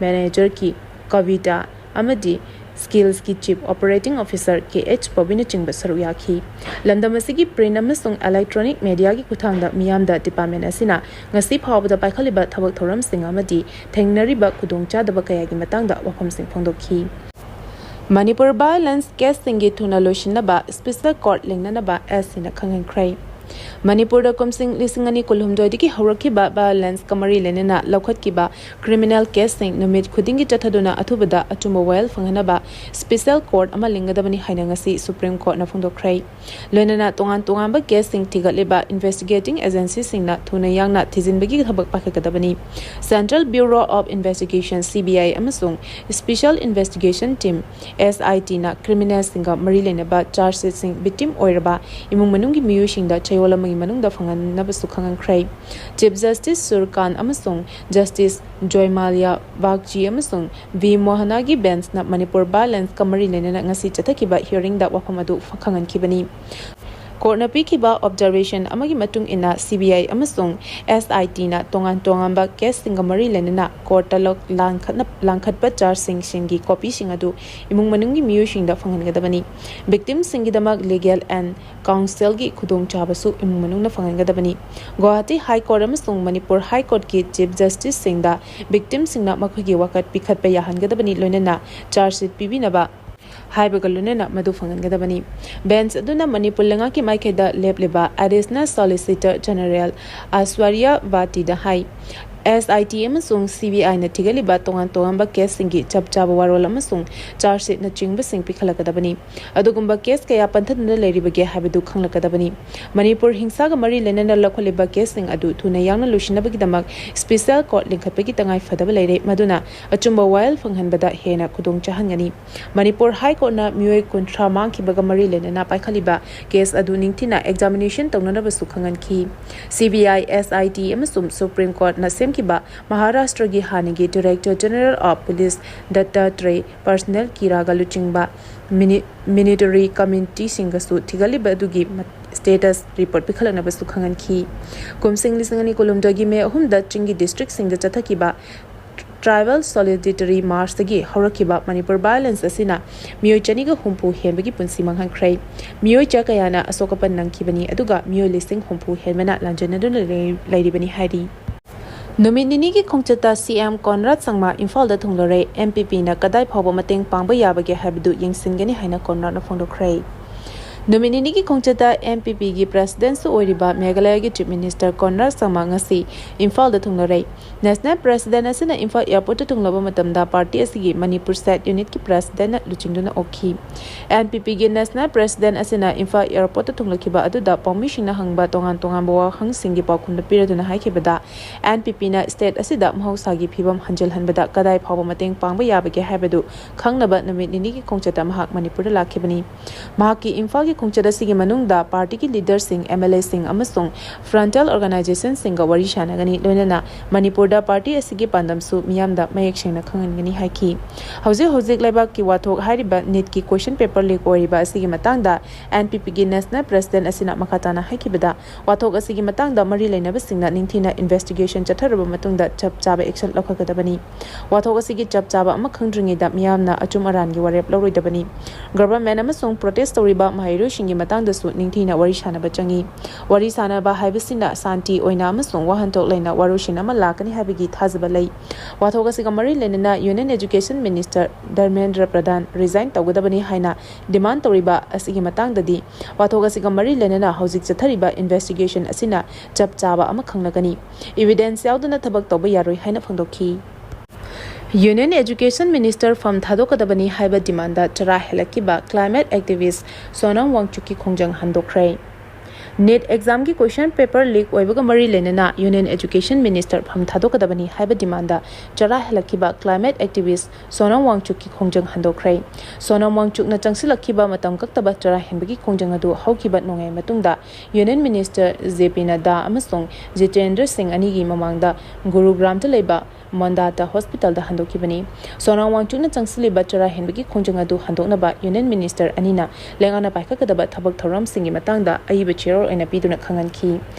Managerꯀꯤ ꯀꯕꯤꯇꯥ ꯑꯃꯗꯤ ꯁ꯭ꯀꯤꯜꯁꯀꯤ chief operating officer ꯀꯦ H ꯄꯕꯤꯅꯆꯤꯡꯕ ꯁꯔꯨꯛ ꯌꯥꯈꯤ꯫ ꯂꯝꯗꯝ ꯑꯁꯤꯒꯤ print ꯑꯃꯁꯨꯡ electronic ꯃꯦꯗꯤꯌꯥꯒꯤ ꯈꯨꯠꯊꯥꯡꯗ ꯃꯤꯌꯥꯝꯗ ꯗꯤꯄꯥꯔꯠꯃꯦꯟꯠ ꯑꯁꯤꯅ ꯉꯁꯤ ꯐꯥꯎꯕꯗ ꯄꯥꯏꯈꯠꯂꯤꯕ ꯊꯕꯛ ꯊꯧꯔꯝꯁꯤꯡ ꯑꯃꯗꯤ ꯊꯦꯡꯅꯔꯤꯕ ꯈꯨꯗꯣꯡꯆꯥꯗꯕ ꯀꯌꯥꯒꯤ ꯃꯇꯥꯡꯗ ꯋꯥꯐꯝꯁꯤꯡ ꯐꯣꯡꯗꯣꯛꯈꯤ꯫ ꯃꯅꯤꯄꯨꯔ ꯚꯥꯏꯑꯣꯂꯦꯟꯁ ꯀꯦꯁꯁꯤꯡꯒꯤ ꯊꯨꯅ ꯂꯣꯏꯁꯤꯟꯅꯕ ꯁ꯭ꯄꯦꯁꯦꯜ ꯀꯣꯔꯠ ꯂꯤꯡꯅꯅꯕ ꯑꯦꯁ ꯁꯤꯅ ꯈꯪꯍꯟꯈ꯭ꯔꯦ꯫ ꯃꯅꯤꯄꯨꯔꯗ ꯀꯨꯝꯁꯤꯡ ꯂꯤꯁꯤꯡ ꯑꯅꯤ ꯀꯨꯟꯍꯨꯝꯗꯣꯏꯗꯒꯤ ꯍꯧꯔꯛꯈꯤꯕ ꯚꯥꯏꯑꯣꯂꯦꯟꯁꯀ ꯃꯔꯤ ꯂꯩꯅꯅ ꯂꯧꯈꯠꯈꯤꯕ ꯀ꯭ꯔꯤꯃꯤꯅꯦꯜ ꯀꯦꯁꯁꯤꯡ ꯅꯨꯃꯤꯠ ꯈꯨꯗꯤꯡꯒꯤ ꯆꯠꯊꯗꯨꯅ ꯑꯊꯨꯕꯗ ꯑꯆꯨꯝꯕ ꯋꯥꯌꯦꯜ ꯐꯪꯍꯟꯅꯕ ꯁ꯭ꯄꯦꯁꯦꯜ ꯀꯣꯔꯠ ꯑꯃ ꯂꯤꯡꯒꯗꯕꯅꯤ ꯍꯥꯏꯅ ꯉꯁꯤ ꯁꯨꯄ꯭ꯔꯤꯝ ꯀꯣꯔꯠꯅ ꯐꯣꯡꯗꯣꯛꯈ꯭ꯔꯦ꯫ ꯂꯣꯏꯅꯅ ꯇꯣꯉꯥꯟ ꯇꯣꯉꯥꯟꯕ ꯀꯦꯁꯁꯤꯡ ꯊꯤꯒꯠꯂꯤꯕ ꯏꯟꯚꯦꯁꯇꯤꯒꯦꯇꯤꯡ ꯑꯦꯖꯦꯟꯁꯤꯁꯤꯡꯅ ꯊꯨꯅ ꯌꯥꯡꯅ ꯊꯤꯖꯤꯟꯕꯒꯤ ꯊꯕꯛ ꯄꯥꯏꯈꯠꯀꯗꯕꯅꯤ꯫ Central Bureau of Investigation, C B I, ꯑꯃꯁꯨꯡ Special Investigation Team, S I T, ꯅ ꯀ꯭ꯔꯤꯃꯤꯅꯦꯜꯁꯤꯡꯒ ꯃꯔꯤ ꯂꯩꯅꯕ ꯆꯥꯔꯖ ꯁꯤꯠꯁꯤꯡ ꯚꯤꯛꯇꯤꯝ ꯑꯣꯏꯔꯕ ꯏꯃꯨꯡ ꯃꯅꯨꯡꯒꯤ ꯃꯤꯑꯣꯏꯁꯤꯡꯗ ꯆꯌꯣꯜ ꯑꯃꯒꯤ ꯃꯅꯨꯡꯗ ꯐꯪꯍꯟꯅꯕꯁꯨ ꯈꯪꯍꯟꯈ꯭ꯔꯦ꯫ ꯆꯤꯐ ꯖꯁꯇꯤꯁ ꯁꯨꯔꯀꯥꯟ ꯑꯃꯁꯨꯡ ꯖꯁꯇꯤꯁ ꯖꯣꯏꯃꯥꯂꯤꯌꯥ ꯕꯥꯒꯆꯤ ꯑꯃꯁꯨꯡ ꯚꯤ ꯃꯣꯍꯅꯥꯒꯤ ꯕꯦꯟꯆꯅ ꯃꯅꯤꯄꯨꯔ ꯚꯥꯏꯑꯣꯂꯦꯟꯁꯀ ꯃꯔꯤ ꯂꯩꯅꯅ ꯉꯁꯤ ꯆꯠꯊꯈꯤꯕ ꯍꯤꯌꯔꯤꯡꯗ ꯋꯥꯐꯝ ꯑꯗꯨ ꯈꯪꯍꯟꯈꯤꯕꯅꯤ꯫ ꯀꯣꯔꯠꯅ ꯄꯤꯈꯤꯕ ꯑꯣꯕꯖꯔꯕꯦꯁꯟ ꯑꯃꯒꯤ ꯃꯇꯨꯡ ꯏꯟꯅ, C B I ꯑꯃꯁꯨꯡ S I T ꯅ ꯇꯣꯉꯥꯟ ꯇꯣꯉꯥꯟꯕ ꯀꯦꯁꯁꯤꯡꯒ ꯃꯔꯤ ꯂꯩꯅꯅ ꯀꯣꯔꯠꯇ ꯂꯧ-, ꯂꯥꯡꯈꯠꯅ-, ꯂꯥꯡꯈꯠꯄ ꯆꯥꯔꯖꯁꯤꯡꯒꯤ ꯀꯣꯄꯤꯁꯤꯡ ꯑꯗꯨ ꯏꯃꯨꯡ ꯃꯅꯨꯡꯒꯤ ꯃꯤꯑꯣꯏꯁꯤꯡꯗ ꯐꯪꯍꯟꯒꯗꯕꯅꯤ꯫ ꯚꯤꯛꯇꯤꯝꯁꯤꯡꯒꯤꯗꯃꯛ ꯂꯤꯒꯦꯜ ꯑꯦꯟ ꯀꯥꯎꯟꯁꯦꯜꯒꯤ ꯈꯨꯗꯣꯡꯆꯥꯕꯁꯨ ꯏꯃꯨꯡ ꯃꯅꯨꯡꯅ ꯐꯪꯍꯟꯒꯗꯕꯅꯤ꯫ ꯒꯨꯋꯥꯍꯥꯇꯤ ꯍꯥꯏ ꯀꯣꯔꯠ ꯑꯃꯁꯨꯡ ꯃꯅꯤꯄꯨꯔ ꯍꯥꯏ ꯀꯣꯔꯠꯀꯤ ꯆꯤꯐ ꯖꯁꯇꯤꯁꯁꯤꯡꯗ ꯚꯤꯛꯇꯤꯝꯁꯤꯡꯅ ꯃꯈꯣꯏꯒꯤ ꯋꯥꯀꯠ ꯄꯤꯈꯠꯄ ꯌꯥꯍꯟꯒꯗꯕꯅꯤ, ꯂꯣꯏꯅꯅ ꯆꯥꯔꯖ ꯁꯤꯠ ꯄꯤꯕꯤꯅꯕ ꯍꯥꯏꯕꯒ ꯂꯣꯏꯅꯅ ꯃꯗꯨ ꯐꯪꯍꯟꯒꯗꯕꯅꯤ꯫ ꯕꯦꯟꯆ ꯑꯗꯨꯅ ꯃꯅꯤꯄꯨꯔ ꯂꯩꯉꯥꯛꯀꯤ ꯃꯥꯏꯀꯩꯗ ꯂꯦꯞꯂꯤꯕ ꯑꯦꯗꯤꯁꯅꯦꯜ ꯁꯣꯂꯤꯁꯤꯇꯔ ꯖꯦꯅꯔꯦꯜ ꯑꯥꯏꯁ꯭ꯋꯔꯤꯌꯥ ꯚꯥꯇꯤꯗ ꯍꯥꯏ, S I T ꯑꯃꯁꯨꯡ C B I ꯅ ꯊꯤꯒꯠꯂꯤꯕ ꯇꯣꯉꯥꯟ ꯇꯣꯉꯥꯟꯕ ꯀꯦꯁꯁꯤꯡꯒꯤ ꯆꯞ ꯆꯥꯕ ꯋꯥꯔꯣꯜ ꯑꯃꯁꯨꯡ ꯆꯥꯔꯖ ꯁꯤꯠꯅꯆꯤꯡꯕꯁꯤꯡ ꯄꯤꯈꯠꯂꯛꯀꯗꯕꯅꯤ꯫ ꯑꯗꯨꯒꯨꯝꯕ ꯀꯦꯁ ꯀꯌꯥ ꯄꯟꯊꯗꯨꯅ ꯂꯩꯔꯤꯕꯒꯦ ꯍꯥꯏꯕꯗꯨ ꯈꯪꯂꯛꯀꯗꯕꯅꯤ꯫ ꯃꯅꯤꯄꯨꯔ ꯍꯤꯡꯁꯥꯒ ꯃꯔꯤ ꯂꯩꯅꯅ ꯂꯧꯈꯠꯂꯤꯕ ꯀꯦꯁꯁꯤꯡ ꯑꯗꯨ ꯊꯨꯅ ꯌꯥꯡꯅ ꯂꯣꯏꯁꯤꯟꯅꯕꯒꯤꯗꯃꯛ ꯁ꯭ꯄꯦꯁꯦꯜ ꯀꯣꯔꯠ ꯂꯤꯡꯈꯠꯄꯒꯤ ꯇꯉꯥꯏ ꯐꯗꯕ ꯂꯩꯔꯦ, ꯃꯗꯨꯅ ꯑꯆꯨꯝꯕ ꯋꯥꯌꯦꯜ ꯐꯪꯍꯟꯕꯗ ꯍꯦꯟꯅ ꯈꯨꯗꯣꯡ ꯆꯥꯍꯟꯒꯅꯤ꯫ ꯃꯅꯤꯄꯨꯔ ꯍꯥꯏ ꯀꯣꯔꯠꯅ ꯃꯤꯑꯣꯏ ꯀꯨꯟꯊ꯭ꯔꯥ ꯃꯥꯡꯈꯤꯕꯒ ꯃꯔꯤ ꯂꯩꯅꯅ ꯄꯥꯏꯈꯠꯂꯤꯕ ꯀꯦꯁ ꯑꯗꯨ ꯅꯤꯡꯊꯤꯅ ꯑꯦꯛꯖꯥꯃꯤꯅꯦꯁꯟ ꯇꯧꯅꯅꯕꯁꯨ ꯈꯪꯍꯟꯈꯤ꯫ C B I, S I T ꯑꯃꯁꯨꯡ ꯁꯨꯄ꯭ꯔꯤꯝ ꯀꯣꯔꯠꯅ ꯁꯦꯝꯈꯤꯕ ꯃꯍꯥꯔꯥꯁꯇ꯭ꯔꯒꯤ ꯍꯥꯟꯅꯒꯤ Director General of Police Dattatray ꯄꯔꯁꯅꯦꯜ ꯀꯤꯔꯥꯒ ꯂꯨꯆꯤꯡꯕ ꯃꯤꯅꯤ-, ꯃꯤꯅꯤꯇꯔꯤ ꯀꯃꯤꯇꯤꯁꯤꯡꯒꯁꯨ ꯊꯤꯒꯠꯂꯤꯕ ꯑꯗꯨꯒꯤ ꯃ-, ꯁ꯭ꯇꯦꯇꯁ ꯔꯤꯄꯣꯔꯠ ꯄꯤꯈꯠꯂꯛꯅꯕꯁꯨ ꯈꯪꯍꯟꯈꯤ꯫ ꯀꯨꯝꯁꯤꯡ ꯂꯤꯁꯤꯡ ꯑꯅꯤ ꯀꯨꯟꯍꯨꯝꯗꯣꯏꯒꯤ ꯃꯦ ꯑꯍꯨꯝꯗ ꯆꯤꯡꯒꯤ ꯗꯤꯁꯇ꯭ꯔꯤꯛꯁꯤꯡꯗ ꯆꯠꯊꯈꯤꯕ Tribal Solidarity Marchꯇꯒꯤ ꯍꯧꯔꯛꯈꯤꯕ ꯃꯅꯤꯄꯨꯔ violence ꯑꯁꯤꯅ ꯃꯤꯑꯣꯏ ꯆꯅꯤꯒ ꯍꯨꯝꯐꯨ ꯍꯦꯟꯕꯒꯤ ꯄꯨꯟꯁꯤ ꯃꯥꯡꯍꯟꯈ꯭ꯔꯦ꯫ ꯃꯤꯑꯣꯏ ꯆꯥ ꯀꯌꯥꯅ ꯑꯁꯣꯛ ꯑꯄꯟ ꯅꯪꯈꯤꯕꯅꯤ, ꯑꯗꯨꯒ ꯃꯤꯑꯣꯏ ꯂꯤꯁꯤꯡ ꯍꯨꯝꯐꯨ ꯍꯦꯟꯕꯅ ꯂꯥꯟꯖꯦꯟꯅꯗꯨꯅ ꯂꯩ-, ꯂꯩꯔꯤꯕꯅꯤ ꯍꯥꯏꯔꯤ꯫ ꯅꯨꯃꯤꯠ ꯅꯤꯅꯤꯒꯤ ꯈꯣꯡꯆꯠꯇ ꯁꯤ ꯑꯦꯝ ꯀꯣꯟꯔꯥꯗ ꯁꯪꯃꯥ ꯏꯝꯐꯥꯜꯗ ꯊꯨꯡꯂꯔꯦ꯫ ꯑꯦꯟ ꯄꯤ ꯄꯤꯅ ꯀꯗꯥꯏ ꯐꯥꯎꯕ ꯃꯇꯦꯡ ꯄꯥꯡꯕ ꯌꯥꯕꯒꯦ ꯍꯥꯏꯕꯗꯨ ꯌꯦꯡꯁꯤꯟꯒꯅꯤ ꯍꯥꯏꯅ ꯀꯣꯟꯔꯥꯗꯅ ꯐꯣꯡꯗꯣꯛꯈ꯭ꯔꯦ꯫ ꯅꯨꯃꯤꯠ ꯅꯤꯅꯤꯒꯤ ꯈꯣꯡꯆꯠꯇ ꯑꯦꯟ ꯄꯤ ꯄꯤꯒꯤ presidentꯁꯨ ꯑꯣꯏꯔꯤꯕ ꯃꯦꯘꯥꯂꯌꯒꯤ Chief Minister ꯀꯣꯟꯔꯥꯗ ꯁꯪꯃꯥ ꯉꯁꯤ ꯏꯝꯐꯥꯜꯗ ꯊꯨꯡꯂꯔꯦ꯫ National President ꯑꯁꯤꯅ ꯏꯝꯐꯥꯜ airportꯇ ꯊꯨꯡꯂꯕ ꯃꯇꯝꯗ party ꯑꯁꯤꯒꯤ ꯃꯅꯤꯄꯨꯔ state unitꯀꯤ presidentꯅ ꯂꯨꯆꯤꯡꯗꯨꯅ ꯑꯣꯛꯈꯤ꯫ ꯑꯦꯟ ꯄꯤ ꯄꯤꯒꯤ national president ꯑꯁꯤꯅ ꯏꯝꯐꯥꯜ airportꯇ ꯊꯨꯡꯂꯛꯈꯤꯕ ꯑꯗꯨꯗ ꯄꯥꯎꯃꯤꯁꯤꯡꯅ ꯍꯪꯕ ꯇꯣꯉꯥꯟ ꯇꯣꯉꯥꯟꯕ ꯋꯥꯍꯪꯁꯤꯡꯒꯤ ꯄꯥꯎꯈꯨꯝꯗ ꯄꯤꯔꯗꯨꯅ ꯍꯥꯏꯈꯤꯕꯗ, ꯑꯦꯟ ꯄꯤ ꯄꯤꯅ state ꯑꯁꯤꯗ ꯃꯍꯧꯁꯥꯒꯤ ꯐꯤꯕꯝ ꯍꯟꯖꯤꯜꯍꯟꯕꯗ ꯀꯗꯥꯏ ꯐꯥꯎꯕ ꯃꯇꯦꯡ ꯄꯥꯡꯕ ꯌꯥꯕꯒꯦ ꯍꯥꯏꯕꯗꯨ ꯈꯪꯅꯕ ꯅꯨꯃꯤꯠ ꯅꯤꯅꯤꯒꯤ ꯈꯣꯡꯆꯠꯇ ꯃꯍꯥꯛ ꯃꯅꯤꯄꯨꯔꯗ ꯂꯥꯛꯈꯤꯕꯅꯤ꯫ ꯃꯍꯥꯛꯀꯤ ꯏꯝꯐꯥꯜꯒꯤ ꯈꯣꯡꯆꯠ ꯑꯁꯤꯒꯤ ꯃꯅꯨꯡꯗ partyꯒꯤ leaderꯁꯤꯡ, ꯑꯦꯝ ꯑꯦꯜ ꯑꯦꯁꯤꯡ ꯑꯃꯁꯨꯡ frontal organizationꯁꯤꯡꯒ ꯋꯥꯔꯤ ꯁꯥꯟꯅꯒꯅꯤ, ꯂꯣꯏꯅꯅ ꯃꯅꯤꯄꯨꯔꯗ party ꯑꯁꯤꯒꯤ ꯄꯥꯟꯗꯝꯁꯨ ꯃꯤꯌꯥꯝꯗ ꯃꯌꯦꯛ ꯁꯦꯡꯅ ꯈꯪꯍꯟꯒꯅꯤ ꯍꯥꯏꯈꯤ꯫ ꯍꯧꯖꯤꯛ ꯍꯧꯖꯤꯛ ꯂꯩꯕꯥꯛꯀꯤ ꯋꯥꯊꯣꯛ ꯍꯥꯏꯔꯤꯕ NEETꯀꯤ question paper leak ꯑꯣꯏꯔꯤꯕ ꯑꯁꯤꯒꯤ ꯃꯇꯥꯡꯗ ꯑꯦꯟ ꯄꯤ ꯄꯤꯒꯤ national president ꯑꯁꯤꯅ ꯃꯈꯥ ꯇꯥꯅ ꯍꯥꯏꯈꯤꯕꯗ, ꯋꯥꯊꯣꯛ ꯑꯁꯤꯒꯤ ꯃꯇꯥꯡꯗ ꯃꯔꯤ ꯂꯩꯅꯕꯁꯤꯡꯅ ꯅꯤꯡꯊꯤꯅ investigation ꯆꯠꯊꯔꯕ ꯃꯇꯨꯡꯗ ꯆꯞ ꯆꯥꯕ action ꯂꯧꯈꯠꯀꯗꯕꯅꯤ꯫ ꯋꯥꯊꯣꯛ ꯑꯁꯤꯒꯤ ꯆꯞ ꯆꯥꯕ ꯑꯃ ꯈꯪꯗ꯭ꯔꯤꯉꯩꯗ ꯃꯤꯌꯥꯝꯅ ꯑꯆꯨꯝ ꯑꯔꯥꯟꯒꯤ ꯋꯥꯔꯦꯞ ꯂꯧꯔꯣꯏꯗꯕꯅꯤ꯫ Government ꯑꯃꯁꯨꯡ protest ꯇꯧꯔꯤꯕ ꯃꯍꯩꯔꯣꯏꯁꯤꯡꯒꯤ ꯃꯇꯥꯡꯗꯁꯨ ꯅꯤꯡꯊꯤꯅ ꯋꯥꯔꯤ ꯁꯥꯅꯕ ꯆꯪꯏ꯫ ꯋꯥꯔꯤ ꯁꯥꯅꯕ ꯍꯥꯏꯕꯁꯤꯅ ꯁꯥꯟꯇꯤ ꯑꯣꯏꯅ ꯑꯃꯁꯨꯡ ꯋꯥꯍꯟꯊꯣꯛ ꯂꯩꯅ ꯋꯥꯔꯣꯏꯁꯤꯟ ꯑꯃ ꯂꯥꯛꯀꯅꯤ ꯍꯥꯏꯕꯒꯤ ꯊꯥꯖꯕ ꯂꯩ꯫ ꯋꯥꯊꯣꯛ ꯑꯁꯤꯒ ꯃꯔꯤ ꯂꯩꯅꯅ Union Education Minister ꯙꯔꯃꯦꯟꯗ꯭ꯔ ꯄ꯭ꯔꯙꯥꯟ resign ꯇꯧꯒꯗꯕꯅꯤ ꯍꯥꯏꯅ demand ꯇꯧꯔꯤꯕ ꯑꯁꯤꯒꯤ ꯃꯇꯥꯡꯗꯗꯤ, ꯋꯥꯊꯣꯛ ꯑꯁꯤꯒ ꯃꯔꯤ ꯂꯩꯅꯅ ꯍꯧꯖꯤꯛ ꯆꯠꯊꯔꯤꯕ investigation ꯑꯁꯤꯅ ꯆꯞ ꯆꯥꯕ ꯑꯃ ꯈꯪꯂꯒꯅꯤ꯫ Evidence ꯌꯥꯎꯗꯅ ꯊꯕꯛ ꯇꯧꯕ ꯌꯥꯔꯣꯏ ꯍꯥꯏꯅ ꯐꯣꯡꯗꯣꯛꯈꯤ꯫ Union Education Minister ꯐꯝ ꯊꯥꯗꯣꯛꯀꯗꯕꯅꯤ ꯍꯥꯏꯕ demandꯗ ꯆꯔꯥ ꯍꯦꯜꯂꯛꯈꯤꯕ climate activist ꯁꯣꯅꯝ ꯋꯥꯡꯆꯨꯛꯀꯤ ꯈꯣꯡꯖꯪ ꯍꯟꯗꯣꯛꯈ꯭ꯔꯦ꯫ NEET examꯒꯤ question paper leak ꯑꯣꯏꯕꯒ ꯃꯔꯤ ꯂꯩꯅꯅ Union Education Minister ꯐꯝ ꯊꯥꯗꯣꯛꯀꯗꯕꯅꯤ ꯍꯥꯏꯕ demandꯗ ꯆꯔꯥ ꯍꯦꯜꯂꯛꯈꯤꯕ climate activist ꯁꯣꯅꯝ ꯋꯥꯡꯆꯨꯛꯀꯤ ꯈꯣꯡꯖꯪ ꯍꯟꯗꯣꯛꯈ꯭ꯔꯦ꯫ ꯁꯣꯅꯝ ꯋꯥꯡꯆꯨꯛꯅ ꯆꯪꯁꯤꯜꯂꯛꯈꯤꯕ ꯃꯇꯝ ꯀꯛꯇꯕ ꯆꯔꯥ ꯍꯦꯟꯕꯒꯤ ꯈꯣꯡꯖꯪ ꯑꯗꯨ ꯍꯧꯈꯤꯕ ꯅꯣꯡꯌꯥꯏ ꯃꯇꯨꯡꯗ Union Minister ꯖꯦ ꯄꯤ ꯅꯗ꯭ꯗꯥ ꯑꯃꯁꯨꯡ ꯖꯤꯇꯦꯟꯗ꯭ꯔ ꯁꯤꯡ ꯑꯅꯤꯒꯤ ꯃꯃꯥꯡꯗ ꯒꯨꯔꯨꯒ꯭ꯔꯥꯝꯗ ꯂꯩꯕ ꯃꯣꯟꯗꯥꯇ ꯍꯣꯁꯄꯤꯇꯥꯜꯗ ꯍꯟꯗꯣꯛꯈꯤꯕꯅꯤ꯫ ꯁꯣꯅꯥ ꯋꯥꯡꯆꯨꯛꯅ ꯆꯪꯁꯤꯜꯂꯤꯕ ꯆꯔꯥ ꯍꯦꯟꯕꯒꯤ ꯈꯣꯡꯖꯪ ꯑꯗꯨ ꯍꯟꯗꯣꯛꯅꯕ ꯌꯨꯅꯤꯌꯟ ꯃꯤꯅꯤꯁꯇꯔ ꯑꯅꯤꯅ ꯂꯩꯉꯥꯛꯅ ꯄꯥꯏꯈꯠꯀꯗꯕ ꯊꯕꯛ ꯊꯧꯔꯝꯁꯤꯡꯒꯤ ꯃꯇꯥꯡꯗ ꯑꯏꯕ ꯆꯦꯔꯣꯜ ꯑꯣꯏꯅ ꯄꯤꯗꯨꯅ ꯈꯪꯍꯟꯈꯤ꯫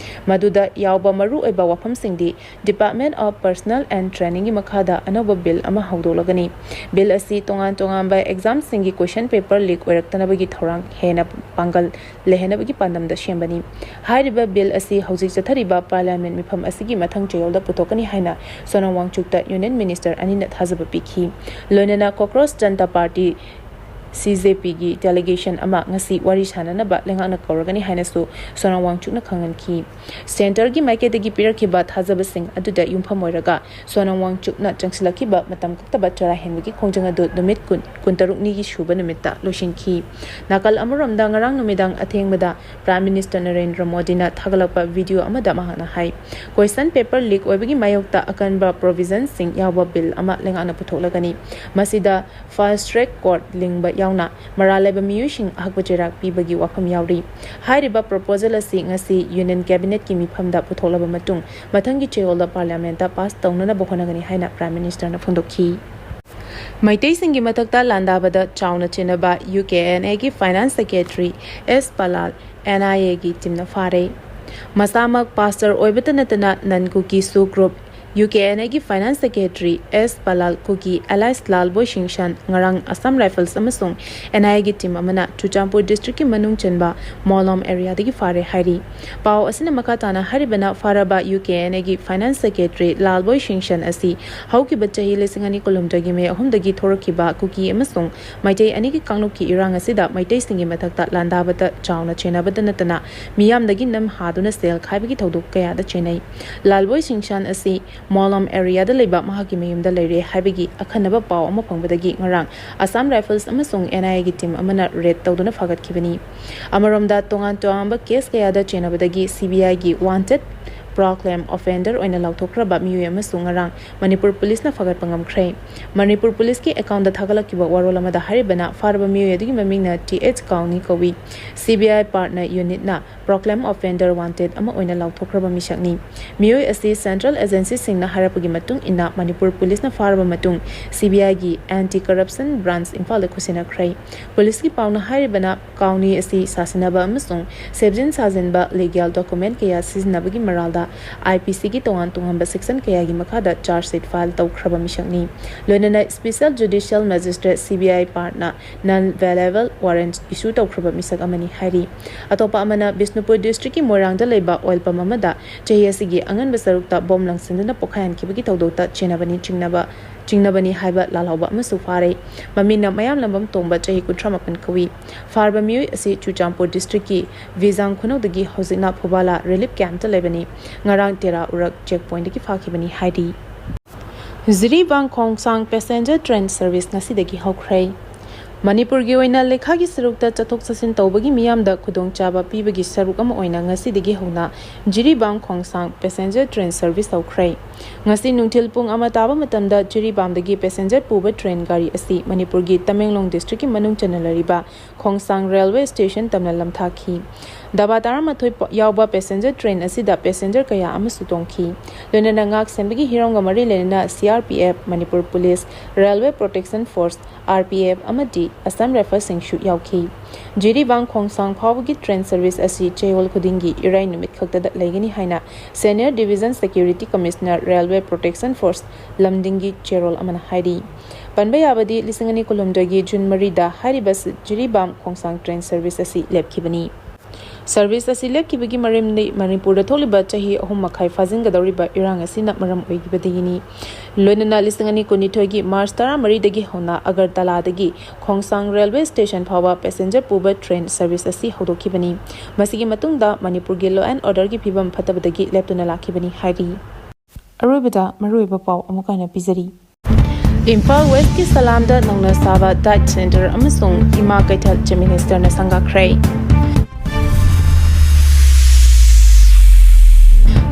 ꯃꯗꯨꯗ ꯌꯥꯎꯕ ꯃꯔꯨꯑꯣꯏꯕ ꯋꯥꯐꯝꯁꯤꯡꯗꯤ Department of Personnel and Trainingꯒꯤ ꯃꯈꯥꯗ ꯑꯅꯧꯕ ꯕꯤꯜ ꯑꯃ ꯍꯧꯗꯣꯛꯂꯒꯅꯤ꯫ ꯕꯤꯜ ꯑꯁꯤ ꯇꯣꯉꯥꯟ ꯇꯣꯉꯥꯟꯕ ꯑꯦꯛꯖꯥꯝꯁꯤꯡꯒꯤ ꯀꯣꯏꯁꯟ ꯄꯦꯄꯔ ꯂꯤꯛ ꯑꯣꯏꯔꯛꯇꯅꯕꯒꯤ ꯊꯧꯔꯥꯡ ꯍꯦꯟꯅ ꯄꯥꯡꯒꯜ ꯂꯩꯍꯟꯅꯕꯒꯤ ꯄꯥꯟꯗꯝꯗ ꯁꯦꯝꯕꯅꯤ꯫ ꯍꯥꯏꯔꯤꯕ ꯕꯤꯜ ꯑꯁꯤ ꯍꯧꯖꯤꯛ ꯆꯠꯊꯔꯤꯕ ꯄꯥꯔꯂꯤꯌꯥꯃꯦꯟ ꯃꯤꯐꯝ ꯑꯁꯤꯒꯤ ꯃꯊꯪ ꯆꯌꯣꯜꯗ ꯄꯨꯊꯣꯛꯀꯅꯤ ꯍꯥꯏꯅ ꯁꯣꯅꯥ ꯋꯥꯡꯆꯨꯛꯇ ꯌꯨꯅꯤꯌꯟ ꯃꯤꯅꯤꯁꯇꯔ ꯑꯅꯤꯅ ꯊꯥꯖꯕ ꯄꯤꯈꯤ꯫ ꯂꯣꯏꯅꯅ ꯀꯣꯀ꯭ꯔꯣꯁ ꯖꯟꯇꯥ ꯄꯥꯔꯇꯤ, CJPꯒꯤ ꯗꯦꯂꯤꯒꯦꯁꯟ ꯑꯃ ꯉꯁꯤ ꯋꯥꯔꯤ ꯁꯥꯅꯅꯕ ꯂꯩꯉꯥꯛꯅ ꯀꯧꯔꯒꯅꯤ ꯍꯥꯏꯅꯁꯨ ꯁꯣꯅꯥ ꯋꯥꯡꯆꯨꯛꯅ ꯈꯪꯍꯟꯈꯤ꯫ ꯁꯦꯟꯇꯔꯒꯤ ꯃꯥꯏꯀꯩꯗꯒꯤ ꯄꯤꯔꯛꯈꯤꯕ ꯊꯥꯖꯕꯁꯤꯡ ꯑꯗꯨꯗ ꯌꯨꯝꯐꯝ ꯑꯣꯏꯔꯒ ꯁꯣꯅꯥ ꯋꯥꯡꯆꯨꯛꯅ ꯆꯪꯁꯤꯜꯂꯛꯈꯤꯕ ꯃꯇꯝ ꯀꯛꯇꯕ ꯆꯔꯥ ꯍꯦꯟꯕꯒꯤ ꯈꯣꯡꯖꯪ ꯑꯗꯨ ꯅꯨꯃꯤꯠ ꯀꯨꯟ, ꯀꯨꯟꯇꯔꯨꯛꯅꯤꯒꯤ ꯁꯨꯕ ꯅꯨꯃꯤꯠꯇ ꯂꯣꯏꯁꯤꯟꯈꯤ꯫ ꯅꯥꯀꯜ ꯑꯃꯔꯣꯝꯗ, ꯉꯔꯥꯡ ꯅꯨꯃꯤꯗꯥꯡ ꯑꯊꯦꯡꯕꯗ Prime Minister ꯅꯔꯦꯟꯗ꯭ꯔ ꯃꯣꯗꯤꯅ ꯊꯥꯒꯠꯂꯛꯄ ꯚꯤꯗꯤꯑꯣ ꯑꯃꯗ ꯃꯍꯥꯛꯅ ꯍꯥꯏ, ꯀꯣꯏꯁꯟ ꯄꯦꯄꯔ ꯂꯤꯛ ꯑꯣꯏꯕꯒꯤ ꯃꯥꯌꯣꯛꯇ ꯑꯀꯟꯕ ꯄ꯭ꯔꯣꯚꯤꯖꯟꯁꯤꯡ ꯌꯥꯎꯕ ꯕꯤꯜ ꯑꯃ ꯂꯩꯉꯥꯛꯅ ꯄꯨꯊꯣꯛꯂꯒꯅꯤ꯫ ꯃꯁꯤꯗ ꯐꯥꯁ ꯇ꯭ꯔꯦꯛ ꯀꯣꯔꯠ ꯂꯤꯡꯕ ꯌꯥꯎꯅ ꯃꯔꯥꯜ ꯂꯩꯕ ꯃꯤꯑꯣꯏꯁꯤꯡ ꯑꯍꯛꯄ ꯆꯩꯔꯥꯛ ꯄꯤꯕꯒꯤ ꯋꯥꯐꯝ ꯌꯥꯎꯔꯤ꯫ ꯍꯥꯏꯔꯤꯕ ꯄ꯭ꯔꯣꯄꯣꯖꯦꯜ ꯑꯁꯤ ꯉꯁꯤ ꯌꯨꯅꯤꯌꯟ ꯀꯦꯕꯤꯅꯦꯠꯀꯤ ꯃꯤꯐꯝꯗ ꯄꯨꯊꯣꯛꯂꯕ ꯃꯇꯨꯡ, ꯃꯊꯪꯒꯤ ꯆꯌꯣꯜꯗ ꯄꯥꯔꯂꯤꯌꯥꯃꯦꯟꯇ ꯄꯥꯁ ꯇꯧꯅꯅꯕ ꯍꯣꯠꯅꯒꯅꯤ ꯍꯥꯏꯅ Prime Ministerꯅ ꯐꯣꯡꯗꯣꯛꯈꯤ꯫ ꯃꯩꯇꯩꯁꯤꯡꯒꯤ ꯃꯊꯛꯇ ꯂꯥꯟꯗꯥꯕꯗ ꯆꯥꯎꯅ ꯆꯦꯟꯅꯕ UKNAꯒꯤ Finance Secretary S ꯄꯂꯥꯜ NIAꯒꯤ ꯇꯤꯝꯅ ꯐꯥꯔꯦ꯫ ꯃꯁꯥꯃꯛ ꯄꯥꯁꯇꯔ ꯑꯣꯏꯕꯇ ꯅꯠꯇꯅ ꯅꯟ ꯀꯨꯀꯤꯁꯨ ꯒ꯭ꯔꯨꯞ UKNAꯒꯤ Finance Secretary S ꯄꯂꯥꯜ ꯀꯨꯀꯤ alias ꯂꯥꯜꯕꯣꯏ ꯁꯤꯡꯁꯥꯟ ꯉꯔꯥꯡ ꯑꯁꯥꯝ ꯔꯥꯏꯐꯜꯁ ꯑꯃꯁꯨꯡ NIAꯒꯤ ꯇꯤꯝ ꯑꯃꯅ ꯆꯨꯔꯆꯥꯟꯄꯨꯔ ꯗꯤꯁꯇ꯭ꯔꯤꯛꯀꯤ ꯃꯅꯨꯡ ꯆꯟꯕ ꯃꯣꯂꯣꯝ ꯑꯦꯔꯤꯌꯥꯗꯒꯤ ꯐꯥꯔꯦ ꯍꯥꯏꯔꯤ꯫ ꯄꯥꯎ ꯑꯁꯤꯅ ꯃꯈꯥ ꯇꯥꯅ ꯍꯥꯏꯔꯤꯕꯅ, ꯐꯥꯔꯕ UKNAꯒꯤ Finance Secretary ꯂꯥꯜꯕꯣꯏ ꯁꯤꯡꯁꯟ ꯑꯁꯤ ꯍꯧꯈꯤꯕ ꯆꯍꯤ ꯂꯤꯁꯤꯡ ꯑꯅꯤ ꯀꯨꯟꯍꯨꯝꯗꯣꯏꯒꯤ ꯃꯦ ꯑꯍꯨꯝꯗꯒꯤ ꯊꯣꯔꯛꯈꯤꯕ ꯀꯨꯀꯤ ꯑꯃꯁꯨꯡ ꯃꯩꯇꯩ ꯑꯅꯤꯒꯤ ꯀꯥꯡꯂꯨꯞꯀꯤ ꯏꯔꯥꯡ ꯑꯁꯤꯗ ꯃꯩꯇꯩꯁꯤꯡꯒꯤ ꯃꯊꯛꯇ ꯂꯥꯟꯗꯥꯕꯗ ꯆꯥꯎꯅ ꯆꯦꯟꯅꯕꯗ ꯅꯠꯇꯅ ꯃꯤꯌꯥꯝꯗꯒꯤ ꯅꯝ ꯍꯥꯗꯨꯅ ꯁꯦꯜ ꯈꯥꯏꯕꯒꯤ ꯊꯧꯗꯣꯛ ꯀꯌꯥꯗ ꯆꯦꯟꯅꯩ꯫ ꯂꯥꯜꯕꯣꯏ ꯁꯤꯡꯁꯥꯟ ꯑꯁꯤ ꯃꯣꯂꯣꯝ ꯑꯦꯔꯤꯌꯥꯗ ꯂꯩꯕ ꯃꯍꯥꯛꯀꯤ ꯃꯌꯨꯝꯗ ꯂꯩꯔꯦ ꯍꯥꯏꯕꯒꯤ ꯑꯈꯟꯅꯕ ꯄꯥꯎ ꯑꯃ ꯐꯪꯕꯗꯒꯤ ꯉꯔꯥꯡ ꯑꯁꯥꯝ ꯔꯥꯏꯐꯜꯁ ꯑꯃꯁꯨꯡ NIAꯒꯤ ꯇꯤꯝ ꯑꯃꯅ ꯔꯦꯗ ꯇꯧꯗꯨꯅ ꯐꯥꯒꯠꯈꯤꯕꯅꯤ꯫ ꯑꯃꯔꯣꯝꯗ, ꯇꯣꯉꯥꯟ ꯇꯣꯉꯥꯟꯕ ꯀꯦꯁ ꯀꯌꯥꯗ ꯆꯦꯟꯅꯕꯗꯒꯤ CBIꯒꯤ ꯋꯥꯟꯇꯦꯗ ꯄ꯭ꯔꯣꯀ꯭ꯂꯦꯝ ꯑꯣꯐꯦꯟꯗꯔ ꯑꯣꯏꯅ ꯂꯥꯎꯊꯣꯛꯈ꯭ꯔꯕ ꯃꯤꯑꯣꯏ ꯑꯃꯁꯨ ꯉꯔꯥꯡ ꯃꯅꯤꯄꯨꯔ ꯄꯨꯂꯤꯁꯅ ꯐꯥꯒꯠꯄ ꯉꯝꯈ꯭ꯔꯦ꯫ ꯃꯅꯤꯄꯨꯔ ꯄꯨꯂꯤꯁꯀꯤ ꯑꯦꯀꯥꯎꯟꯗ ꯊꯥꯒꯠꯂꯛꯈꯤꯕ ꯋꯥꯔꯣꯜ ꯑꯃꯗ ꯍꯥꯏꯔꯤꯕꯅ, ꯐꯥꯔꯕ ꯃꯤꯑꯣꯏ ꯑꯗꯨꯒꯤ ꯃꯃꯤꯡꯅ ꯇꯤ ꯑꯦꯆ ꯀꯥꯎꯅꯤ ꯀꯧꯏ꯫ ꯁꯤ ꯕꯤ ꯑꯥꯏ ꯄꯥꯔꯠꯅꯔ ꯌꯨꯅꯤꯠꯅ ꯄ꯭ꯔꯣꯀ꯭ꯂꯦꯝ ꯑꯣꯐꯦꯟꯗꯔ ꯋꯥꯟꯇꯦꯗ ꯑꯃ ꯑꯣꯏꯅ ꯂꯥꯎꯊꯣꯛꯈ꯭ꯔꯕ ꯃꯤꯁꯛꯅꯤ꯫ ꯃꯤꯑꯣꯏ ꯑꯁꯤ ꯁꯦꯟꯇ꯭ꯔꯦꯜ ꯑꯦꯖꯦꯟꯁꯤꯁꯤꯡꯅ ꯍꯥꯏꯔꯛꯄꯒꯤ ꯃꯇꯨꯡ ꯏꯟꯅ ꯃꯅꯤꯄꯨꯔ ꯄꯨꯂꯤꯁꯅ ꯐꯥꯔꯕ ꯃꯇꯨꯡ ꯁꯤ ꯕꯤ ꯑꯥꯏꯒꯤ ꯑꯦꯟꯇꯤ ꯀꯔꯞꯁꯟ ꯕ꯭ꯔꯥꯟꯆ ꯏꯝꯐꯥꯜꯗ ꯈꯨꯠꯁꯤꯟꯅꯈ꯭ꯔꯦ꯫ ꯄꯨꯂꯤꯁꯀꯤ ꯄꯥꯎꯅ ꯍꯥꯏꯔꯤꯕꯅ, ꯀꯥꯎꯅꯤ ꯑꯁꯤ ꯁꯥꯁꯤꯟꯅꯕ ꯑꯃꯁꯨꯡ ꯁꯦꯝꯖꯤꯟ ꯁꯥꯖꯤꯟꯕ ꯂꯤꯒꯦꯜ ꯗꯣꯀꯨꯃꯦꯟ ꯀꯌꯥ ꯁꯤꯖꯤꯟꯅꯕꯒꯤ ꯃꯔꯥꯜꯗ ꯑꯥꯏ ꯄꯤ ꯁꯤꯒꯤ ꯇꯣꯉꯥꯟ ꯇꯣꯉꯥꯟꯕ ꯁꯦꯛꯁꯟ ꯀꯌꯥꯒꯤ ꯃꯈꯥꯗ ꯆꯥꯔꯖ ꯁꯤꯠ ꯐꯥꯏꯜ ꯇꯧꯈ꯭ꯔꯕ ꯃꯤꯁꯛꯅꯤ꯫ ꯂꯣꯏꯅꯅ ꯁ꯭ꯄꯦꯁꯦꯜ ꯖꯨꯗꯤꯁꯤꯌꯦꯜ ꯃꯦꯖꯤꯁꯇ꯭ꯔꯦꯠ ꯁꯤ ꯕꯤ ꯑꯥꯏ ꯄꯥꯔꯠꯅ ꯅꯟ ꯕꯦꯂꯦꯕꯜ ꯋꯥꯔꯦꯟꯠ ꯏꯁꯨ ꯇꯧꯈ꯭ꯔꯕ ꯃꯤꯁꯛ ꯑꯃꯅꯤ ꯍꯥꯏꯔꯤ꯫ ꯑꯇꯣꯞꯄ ꯑꯃꯅ ꯕꯤꯁꯅꯨꯄꯨꯔ ꯗꯤꯁꯇ꯭ꯔꯤꯛꯀꯤ ꯃꯣꯏꯔꯥꯡꯗ ꯂꯩꯕ ꯑꯣꯏꯜ ꯄꯝ ꯑꯃꯗ ꯆꯍꯤ ꯑꯁꯤꯒꯤ ꯑꯉꯟꯕ ꯁꯔꯨꯛꯇ ꯕꯣꯝ ꯂꯪꯁꯤꯟꯗꯨꯅ ꯄꯣꯈꯥꯏꯍꯟꯈꯤꯕꯒꯤ ꯊꯧꯗꯣꯛꯇ ꯆꯦꯟꯅꯕꯅꯤ ꯆꯤꯡꯅꯕ ꯆꯤꯡꯅꯕꯅꯤ ꯍꯥꯏꯕ ꯂꯥꯜꯍꯧꯕ ꯑꯃꯁꯨ ꯐꯥꯔꯦ꯫ ꯃꯃꯤꯡꯅ ꯃꯌꯥꯝꯂꯝꯕꯝ ꯇꯣꯝꯕ, ꯆꯍꯤ ꯀꯨꯟꯊ꯭ꯔꯥ ꯃꯥꯄꯟ ꯀꯧꯏ꯫ ꯐꯥꯔꯕ ꯃꯤꯑꯣꯏ ꯑꯁꯤ ꯆꯨꯔꯆꯥꯟꯄꯨꯔ ꯗꯤꯁꯇ꯭ꯔꯤꯛꯀꯤ ꯚꯤꯖꯥꯡ ꯈꯨꯅꯧꯗꯒꯤ ꯍꯧꯖꯤꯛꯅ ꯐꯨꯕꯥꯂꯥ ꯔꯤꯂꯤꯐ ꯀꯦꯝꯞꯇ ꯂꯩꯕꯅꯤ꯫ ꯉꯔꯥꯡ ꯇꯦꯔꯥ ꯎꯔꯛ ꯆꯦꯛ ꯄꯣꯏꯟꯠꯇꯒꯤ ꯐꯥꯈꯤꯕꯅꯤ ꯍꯥꯏꯔꯤ꯫ ꯖꯤꯔꯤꯕꯥꯝ ꯈꯣꯡꯁꯥꯡ ꯄꯦꯁꯦꯟꯖꯔ ꯇ꯭ꯔꯦꯟ ꯁꯔꯚꯤꯁ ꯉꯁꯤꯗꯒꯤ ꯍꯧꯈ꯭ꯔꯦ꯫ ꯃꯅꯤꯄꯨꯔꯒꯤ ꯑꯣꯏꯅ ꯂꯩꯈꯥꯒꯤ ꯁꯔꯨꯛꯇ ꯆꯠꯊꯣꯛ ꯆꯠꯁꯤꯟ ꯇꯧꯕꯒꯤ ꯃꯤꯌꯥꯝꯗ ꯈꯨꯗꯣꯡꯆꯥꯕ ꯄꯤꯕꯒꯤ ꯁꯔꯨꯛ ꯑꯃ ꯑꯣꯏꯅ ꯉꯁꯤꯗꯒꯤ ꯍꯧꯅ ꯖꯤꯔꯤꯕꯥꯝ ꯈꯣꯡꯁꯥꯡ ꯄꯦꯁꯦꯟꯖꯔ ꯇ꯭ꯔꯦꯟ ꯁꯔꯚꯤꯁ ꯍꯧꯈ꯭ꯔꯦ꯫ ꯉꯁꯤ ꯅꯨꯡꯊꯤꯜ ꯄꯨꯡ ꯑꯃ ꯇꯥꯕ ꯃꯇꯝꯗ ꯖꯤꯔꯤꯕꯥꯝꯗꯒꯤ ꯄꯦꯁꯦꯟꯖꯔ ꯄꯨꯕ ꯇ꯭ꯔꯦꯟ ꯒꯥꯔꯤ ꯑꯁꯤ ꯃꯅꯤꯄꯨꯔꯒꯤ ꯇꯃꯦꯡꯂꯣꯡ ꯗꯤꯁꯇ꯭ꯔꯤꯛꯀꯤ ꯃꯅꯨꯡ ꯆꯟꯅ ꯂꯩꯔꯤꯕ ꯈꯣꯡꯁꯥꯡ ꯔꯦꯜꯋꯦ ꯁ꯭ꯇꯦꯁꯟ ꯇꯝꯅ ꯂꯝꯊꯥꯈꯤ꯫ ꯗꯕꯥ ꯇꯔꯥꯃꯥꯊꯣꯏ ꯄ-, ꯌꯥꯎꯕ ꯄꯦꯁꯦꯟꯖꯔ ꯇ꯭ꯔꯦꯟ ꯑꯁꯤꯗ ꯄꯦꯁꯦꯟꯖꯔ ꯀꯌꯥ ꯑꯃꯁꯨ ꯇꯣꯡꯈꯤ꯫ ꯂꯣꯏꯅꯅ ꯉꯥꯛ ꯁꯦꯟꯕꯒꯤ ꯍꯤꯔꯝꯒ ꯃꯔꯤ ꯂꯩꯅꯅ C R P F, Manipur police, railway protection force, R P F, ꯑꯃꯗꯤ ꯑꯁꯥꯝ ꯔꯥꯏꯐꯜꯁꯤꯡꯁꯨ ꯌꯥꯎꯈꯤ꯫ ꯖꯤꯔꯤꯕꯥꯝ ꯈꯣꯡꯁꯥꯡ ꯐꯥꯎꯕꯒꯤ ꯇ꯭ꯔꯦꯟ ꯁꯔꯚꯤꯁ ꯑꯁꯤ ꯆꯌꯣꯜ ꯈꯨꯗꯤꯡꯒꯤ ꯏꯔꯥꯏ ꯅꯨꯃꯤꯠ ꯈꯛꯇꯗ ꯂꯩꯒꯅꯤ ꯍꯥꯏꯅ senior division security commissioner, railway protection force, ꯂꯝꯗꯤꯡꯒꯤ ꯆꯦꯔꯣꯜ ꯑꯃꯅ ꯍꯥꯏꯔꯤ꯫ ꯄꯟꯕ ꯌꯥꯕꯗꯤ, ꯂꯤꯁꯤꯡ ꯑꯅꯤ ꯀꯨꯟꯍꯨꯝꯗꯣꯏꯒꯤ ꯖꯨꯟ ꯃꯔꯤꯗ ꯍꯥꯏꯔꯤꯕ ꯁ-, ꯖꯤꯔꯤꯕꯥꯝ ꯈꯣꯡꯁꯥꯡ ꯇ꯭ꯔꯦꯟ ꯁꯔꯚꯤꯁ ꯑꯁꯤ ꯂꯦꯞꯈꯤꯕꯅꯤ꯫ ꯁꯔꯚꯤꯁ ꯑꯁꯤ ꯂꯦꯞꯈꯤꯕꯒꯤ ꯃꯔꯝꯗꯤ ꯃꯅꯤꯄꯨꯔꯗ ꯊꯣꯛꯂꯤꯕ ꯆꯍꯤ ꯑꯍꯨꯝ ꯃꯈꯥꯏ ꯐꯥꯖꯤꯟꯒꯗꯧꯔꯤꯕ ꯏꯔꯥꯡ ꯑꯁꯤꯅ ꯃꯔꯝ ꯑꯣꯏꯈꯤꯕꯗꯒꯤꯅꯤ꯫ ꯂꯣꯏꯅꯅ ꯂꯤꯁꯤꯡ ꯑꯅꯤ ꯀꯨꯟꯅꯤꯊꯣꯏꯒꯤ ꯃꯥꯔꯆ ꯇꯔꯥꯃꯔꯤꯗꯒꯤ ꯍꯧꯅ ꯑꯒꯔꯇꯂꯥꯗꯒꯤ ꯈꯣꯡꯁꯥꯡ ꯔꯦꯜꯋꯦ ꯁ꯭ꯇꯦꯁꯟ ꯐꯥꯎꯕ ꯄꯦꯁꯦꯟꯖꯔ ꯄꯨꯕ ꯇ꯭ꯔꯦꯟ ꯁꯔꯚꯤꯁ ꯑꯁꯤ ꯍꯧꯗꯣꯛꯈꯤꯕꯅꯤ꯫ ꯃꯁꯤꯒꯤ ꯃꯇꯨꯡꯗ ꯃꯅꯤꯄꯨꯔꯒꯤ law and orderꯒꯤ ꯐꯤꯕꯝ ꯐꯠꯇꯕꯗꯒꯤ ꯂꯦꯞꯇꯨꯅ ꯂꯥꯛꯈꯤꯕꯅꯤ ꯍꯥꯏꯔꯤ꯫ ꯑꯔꯣꯏꯕꯗ ꯃꯔꯨꯑꯣꯏꯕ ꯄꯥꯎ ꯑꯃꯨꯛ ꯍꯟꯅ ꯄꯤꯖꯔꯤ꯫ ꯏꯝꯐꯥꯜ ꯋꯦꯁꯀꯤ ꯁꯂꯥꯝꯗ ꯅꯧꯅ ꯁꯥꯕ ꯗꯥꯏꯠ ꯁꯦꯟꯇꯔ ꯑꯃꯁꯨꯡ ꯏꯃꯥ ꯀꯩꯊꯦꯜ ꯆꯤꯞ ꯃꯤꯅꯤꯁꯇꯔꯅ ꯁꯪꯒꯥꯈ꯭ꯔꯦ꯫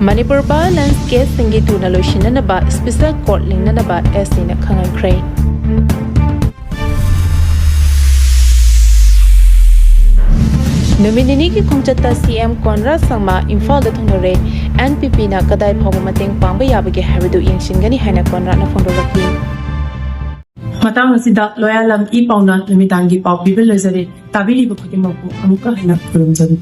ꯃꯅꯤꯄꯨꯔ violence caseꯁꯤꯡꯒꯤ ꯊꯨꯅ ꯂꯣꯏꯁꯤꯟꯅꯅꯕ special court ꯂꯤꯡꯅꯅꯕ SCꯅ ꯈꯪꯍꯟꯈ꯭ꯔꯦ꯫ ꯅꯨꯃꯤꯠ ꯅꯤꯅꯤꯒꯤ ꯈꯣꯡꯆꯠꯇ CM ꯀꯣꯟꯔꯥꯗ ꯁꯪꯃꯥ ꯏꯝꯐꯥꯜꯗ ꯊꯨꯡꯂꯔꯦ꯫ NPPꯅ ꯀꯗꯥꯏ ꯐꯥꯎꯕ ꯃꯇꯦꯡ ꯄꯥꯡꯕ ꯌꯥꯕꯒꯦ ꯍꯥꯏꯕꯗꯨ ꯌꯦꯡꯁꯤꯟꯒꯅꯤ ꯍꯥꯏꯅ ꯀꯣꯟꯔꯥꯗꯅ ꯐꯣꯡꯗꯣꯛꯂꯛꯂꯤ꯫ ꯃꯇꯥꯡ ꯑꯁꯤꯗ ꯂꯣꯌꯥꯂꯝ ꯏ ꯄꯥꯎꯅ ꯅꯨꯃꯤꯗꯥꯡꯒꯤ ꯄꯥꯎ ꯄꯤꯕ ꯂꯣꯏꯖꯔꯦ꯫ ꯇꯥꯕꯤꯔꯤꯕ ꯈꯨꯗꯤꯡꯃꯛꯄꯨ ꯑꯃꯨꯛꯀ ꯍꯟꯅ ꯈꯨꯔꯨꯝꯖꯔꯤ꯫